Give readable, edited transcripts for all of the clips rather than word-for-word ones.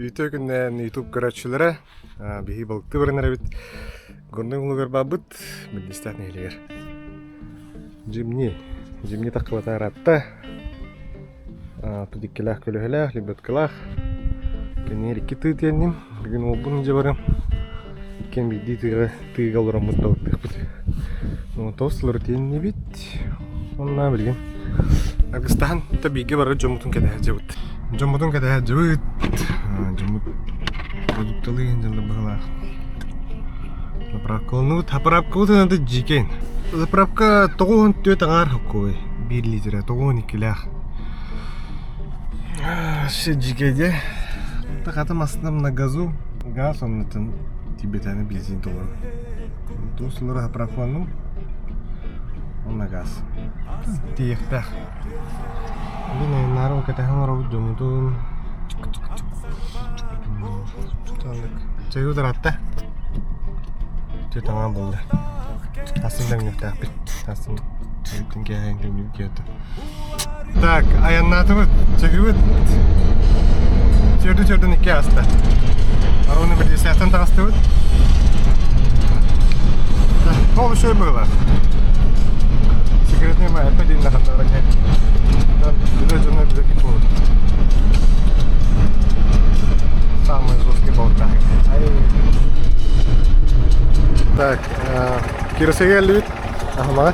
Үтүө күннээн YouTube көрөөччүлэрэ, биһиги балыктыы баран эрэбит. Горнай улууһугар баарбыт, Бэрдистээх нэһилиэгэр. Дьимни, Дьимни таххыбата ыраатта. Тудиккилээх көлөһөлөөх, лебедкалаах. Кэннигэр икки тыы тиэнним. Бүгүн уолбун илдьэ барыам. Иккиэн биирдии тыыга, тыыга олороммут балыктыахпыт. Тоҕус сыллары тиэннибит. Уонна билигин аргыстаһан та бииргэ барар дьоммутун кэтэһэ сылдьабыт. Дьоммутун кэтэһэ сылдьабыт. Дьоммут продукталыы сылдьаллар быһыылаах. Заправкаланыбыт. Заправкабыт ынаты дьиикэйин. Заправка 94 аҥаар хоккуой. Биир литрэ 92-лээх. Вообще дьиикэй дии. Хата массыынам на газу. Газ оннутун тибетаны бензин толору. Туус сыллары заправкаланным. Уонна газ. Тиийиэхтээх. Блин, айаннаары кэтэһэн олоробут дьоммутун. Чэйи утаратта. Чэ таҥаа буолла. Астын тэҥнэхтээхпит. Астын эбиттин кээһэн көмнүбүт киһи Так, айаннаатыбыт. Чэгибит. Чөрдү чөрдөн икки ааста. Аруны бирдесээхтэн таҕыстыбыт. Ол үчүгэй быһыылаах. Секретный ма эппэ диэн ханна Там билэ дьоно билэ буолар. Самый жесткий болтах. Так, Киросеге келдибит. Ахмаға.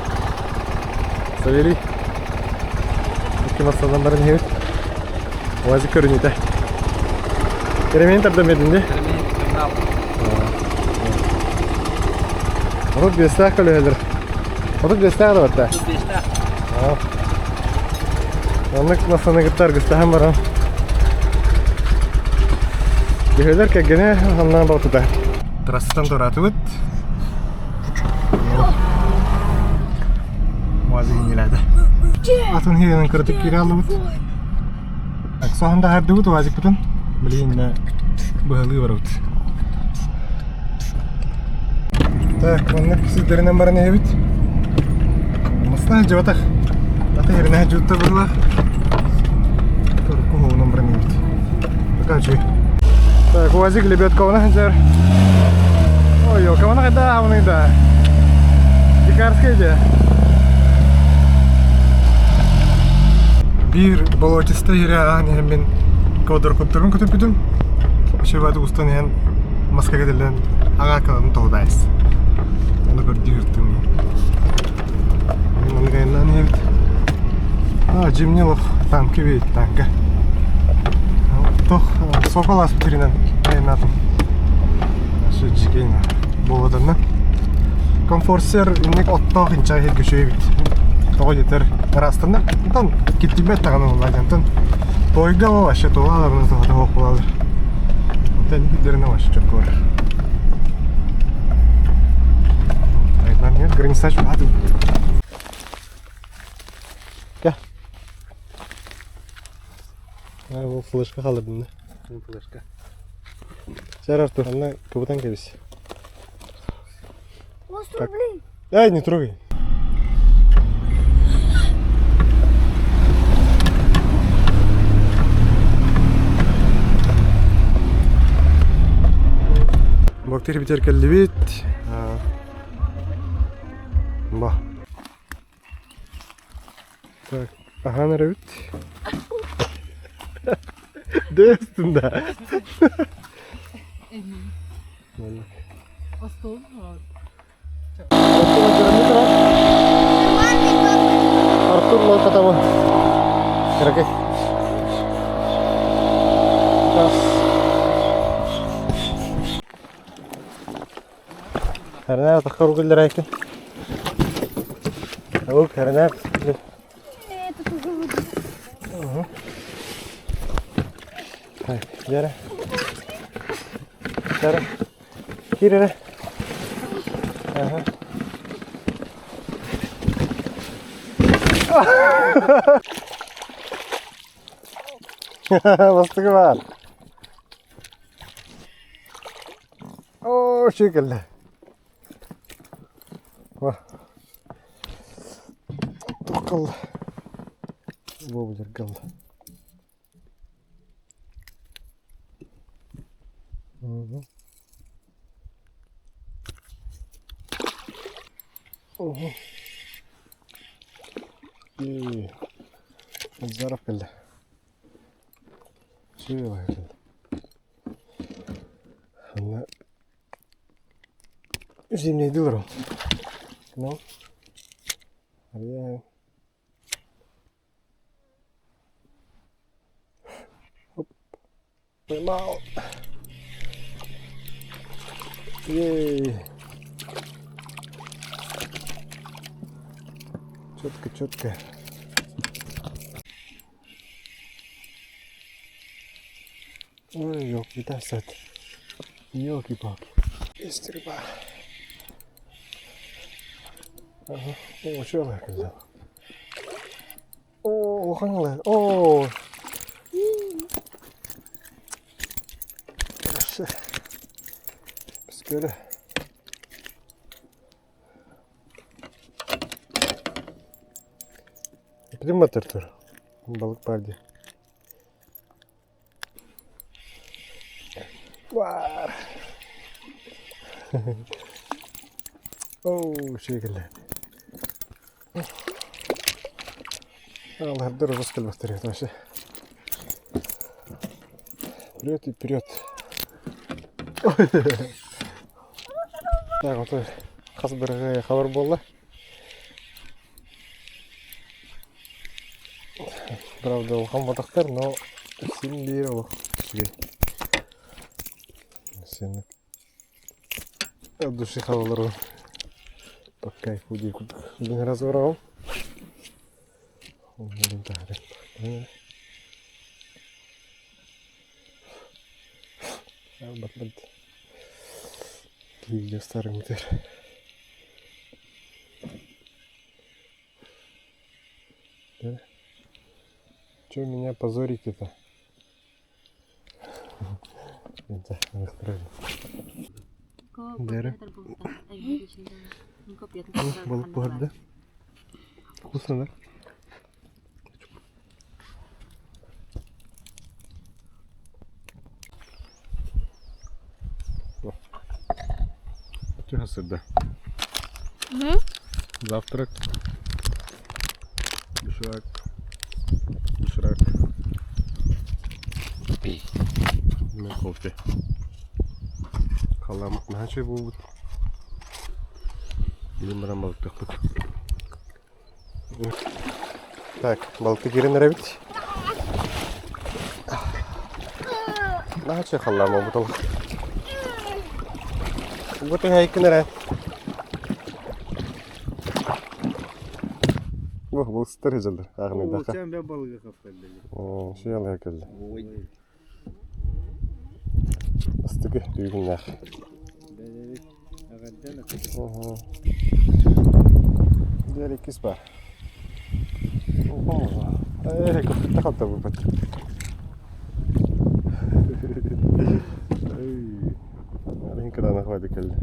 Савелий. Икки массадан баран иһэбит. Уазик көрүнүүтэ. Кэремэйин тардан бердин дии. 35-тээх көлөһөлөр. 35-тээх да барда. 35-тээх. Оннук массаны кытта аргыстаһан баран. Төһөлөр кэргэнэ ханнаан балтыта. Трассаттан туораатыбыт. Уазы иҥилээтэ. Атын хиэнэн кыратык киирэ аллыбыт. Соһон таһардыбыт уазикпытын. Билигин быһалыы барабыт. Так, маннык сирдэринэн баран иһэбит. Массына сылдьыбатах. Ата эринэ сылдьыбыттар быһыылаах. Турукку уһугунан баран иһэбит. Пока үчүгэй. Так, УАЗик лебедкована сылдьар. Ой, елкамана хайда аһабыный да. Дикарская дьэ. Биир болотистай иһирэ аан иһэн мин квадрокоптерын көтүппүтүм. Шебаты устан иһэн маска кэтиллэн аҕаакаларын тоҕудаайс. Ону көрдүү ыртым. Маннык айаннаан иһэбит. А, Джимни олох танка бит, танка. Тох сокол ааспыт сиринэн айаннаатым. Аше дьикейна буолатанна. Комфорсер инник оттоох инча иһиргэ үчүгэй эбит. Тоҕо диэтэр ыраастанна. Онтон киттийбэт даҕаны буолла дьонтон Тойга о вообще туолаларына туһата суох буолалар. Онтон иһирдэринэ вообще чөккө барар. Айдан иһэр границач баат Кэ. Бу флешка халырдым да. Флешка. Сэр Артур, анна кыбытан кэбис. Так. Эй, не трогай. Бактер битер келдибит. Ба. Так, ахан эрэбит. Дэстин да. Остуол Артур локотова. Кыракый. Хәрнә тахар гүлләр әйкен. Ул хәрнә. Так, Жара. Жара. Киир эрэ. Аха. Бастакы баар. Оо, үчүгэй кэллэ. Туох Бу былыргы. Ого. И Назаров кэллэ. Сүбэ кэллэ. Анна зимнейди олорон. Ну, арыйа Оп. Поймал. Ей. Четко, четко. Ой, елки, да, сад. Елки-палки. Есть рыба. Ага. О, что я взял? О, улахан ылар. О! Бүскөрө. Ким батыр тур? Балык бар дии. Бар. Оо, үчүгэй Алардар олус кэлбэттэр эбит вообще. Вперед и вперед. Так, вот хас бырыгы хабар буолла. Правда, улахан батахтар, но син биир олох үчүгэй. Сен от души хабалары по кайфу дии курдук. Бүгүн разворовым. Бат Видео старый метр. Да? Че меня позорите-то? Дәрі. Балык буһарда. Вкусно, да? Чего сырда? Завтрак. Доширак. Доширак. На кофе. Халааммыт наһаа үчүгэй буолбут. Билин баран балыктыахпыт. Так, балыкты киирэн эрэбит. Наһаа үчүгэй халлаан буолбут олох. Бу түһээйиккин эрэ. Бу булстар сылдьаллар ааҕыныйдахха. Оочан балыгы хаппаллар. Оо, сыалая кэллэ. Астыгы бүгүннээх. Диэри иккис бар. Ээ, көппүттэ халта буолбат. Ай, кыраанах бады кэллэ.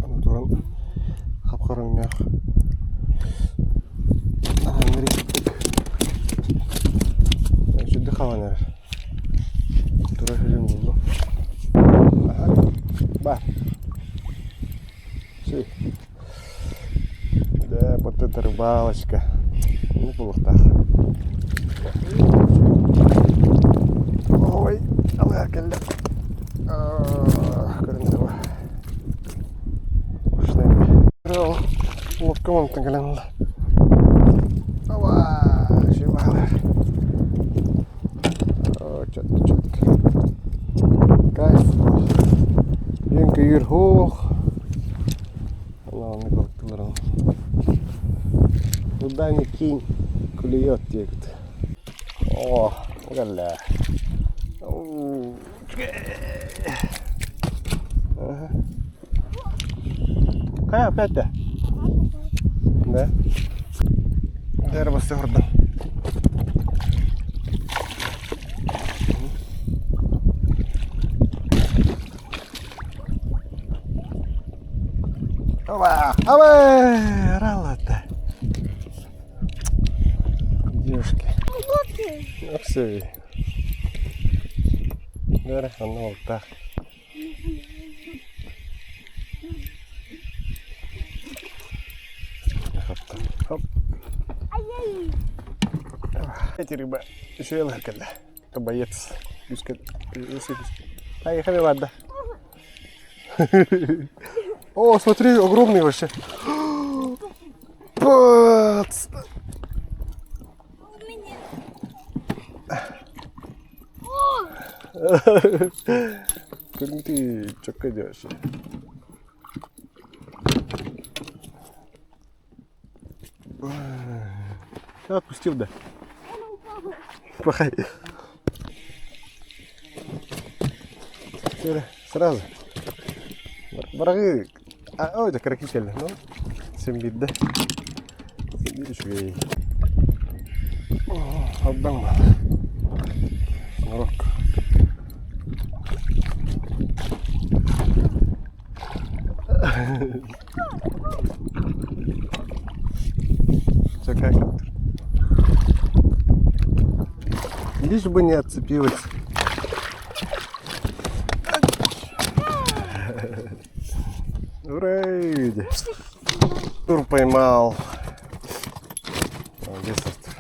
Аны туран хап-хараҥнаах Сүрдүк хаалан эрэр. Тура сылдьан буллум. Аха, бар. Си. Да, вот это рыбалочка. Ну, буолуохтаах. Ой, алыар кэллэ. Көрүн Лодка онтон кэлэн ылла. Ава, шибалар. Четко, четко. Кайф. Үҥкүйүр хуох. Аны балыктылар Куда ни кинь, клюет диэбит. О, кэллэ. Хайа опять да? Да. Дэр басты хордон. Опа! Опа! Ралата. Девушки. Оксей. Бәрі анна балыктаах. Хоп. Эти рыба еще и кэллэ. Это боец. Поехали, ладно. О, смотри, огромный вообще. Бац! Көрүҥтүй чөккө дии вообще. Отпустил, да? Пахай. Сразу. Барагы. Ой, да кыракый кэллэ. Ну, син биирдэ. Син биир үчүгэй. Алдаҥ Сорок. Лишь бы не отцепилась. Ура! Тур поймал. Молодец, Артур.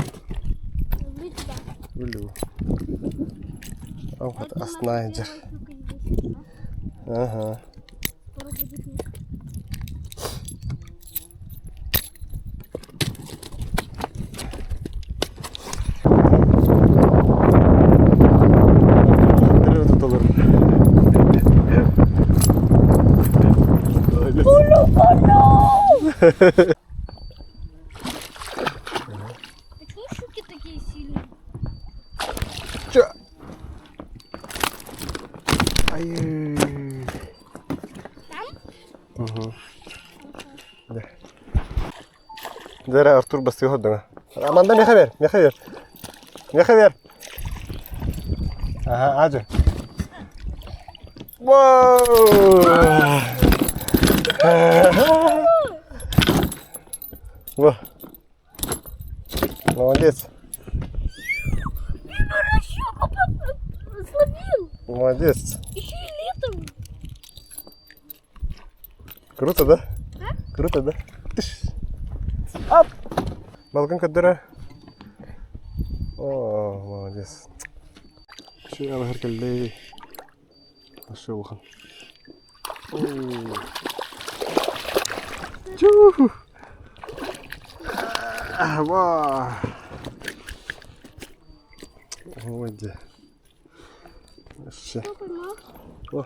Люблю. Аснайдер. Ага. Почему щуки такие сильные? Чё? Ай. Там? Угу. Да. Дара Артур бастыы хоттоҥо. Аманда миэхэ бер, миэхэ бер. Миэхэ бер. Ага, ажы. Воу! Во. Молодец. Щуку словил! Молодец. Еще и летом! Круто, да? Круто, да? Тыш. Ап! Балкон көрдөрө. О, молодец. Şu алыһар кэллэй. Ашы улахан. Чуу! Ва! Ой, Өссө. О.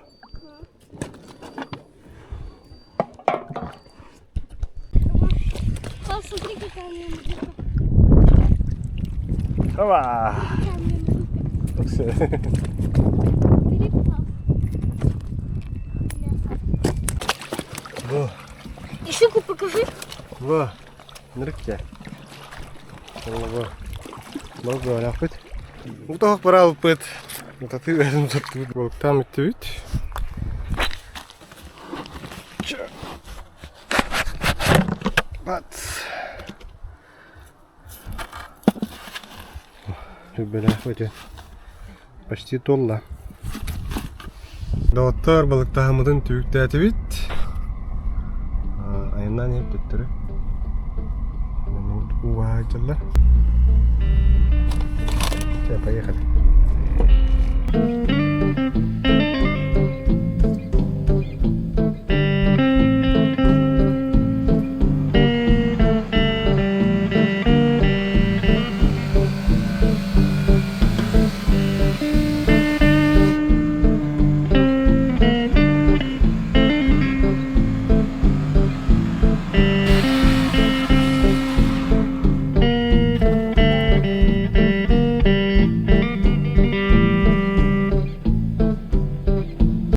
Пап, смотри, какая у меня музыка. Опа! Какая у меня музыка. Өссө. Бери, пап. Во, И щуку покажи. во. Нырыкча. Во. Балгы Утах баралпыт. Татыы бэрин саттыбыт. Балыктаан бүттүбүт. Бац. Бэлэх өтө. Почти туолла. Доҕоттор, балыктаһаммытын түбүктээтибит. Айаннаан иһэр төттөрү. Ууга сылдьаллар.